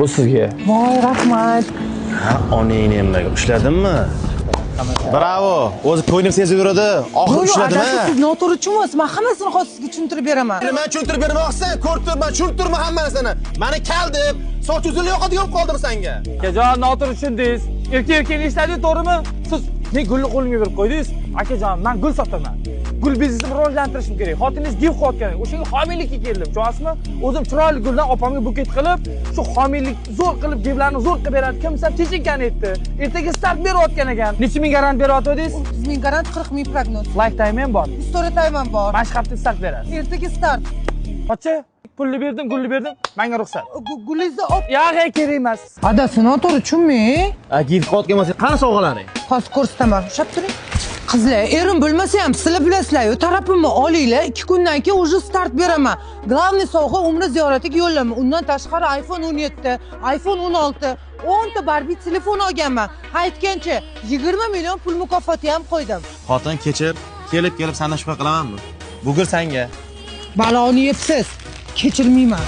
Bu sizga. Voy, rahmat. Ha, onangni emlaga ushladimmi? Bravo! O'zi ko'nglim sezib yuradi. Oxiri Yo'q, yo'q, ushladim adasi, ha. siz noto'g'ri tushunyapsiz. Man hammasini hozir sizga tushuntirib beraman. Man tushuntirib bermoqchisan, ko'rib turman, tushunib turma hamma narsani. Mani kal deb, soch uzunlik yo'qotgan bo'lib qoldim senga. Akajon, noto'g'ri tushundingiz. Erkak erkakni ishladi, to'g'rimi? Siz men gulni qo'limga berib qo'ydingiz. Akajon, men gul sotaman. Gul biznesini rivojlantirishim kerak. Xotiningiz gift qilayotgan. O'shanga homiylikka keldim, tushunasizmi? O'zim chiroyli guldan opamga buket qilib, shu homiylik zo'r qilib, givlarni zo'r qilib beradi. Kimsan chechinkani aytdi. Ertaga start berayotgan ekan. Necha ming garant beryotgandingiz? 30 ming garant, 40 ming prognoz. Lifetime ham bor. Story time ham bor. Mana shu hafta start berasiz. Ertaga start. Pochcha, pulni berdim, gulni berdim. Menga ruxsat. Gulingizni op. Yo'q, kerak emas. Adasi, noto'g'ri tushunmang. Gift qilayotgan bo'lsa, qani sovg'alaring? Hozir ko'rsataman. Ushlab turing. Qizlar, erim bilmasa ham sizlar bilasizlar-yu, tarafimni olinglar. 2 kundan keyin уже start beraman. Главный sovg'a umra ziyoratiga yo'llanma. Undan tashqari iPhone 17, iPhone 16, 10 ta Barbie telefon olganman. Ha, aytgancha 20 million pul mukofoti ham qo'ydim. Xotin, kechir, kelib-kelib sandan shubha qilamanmi? Bu gul senga. Baloni yebsiz. Kechirmayman.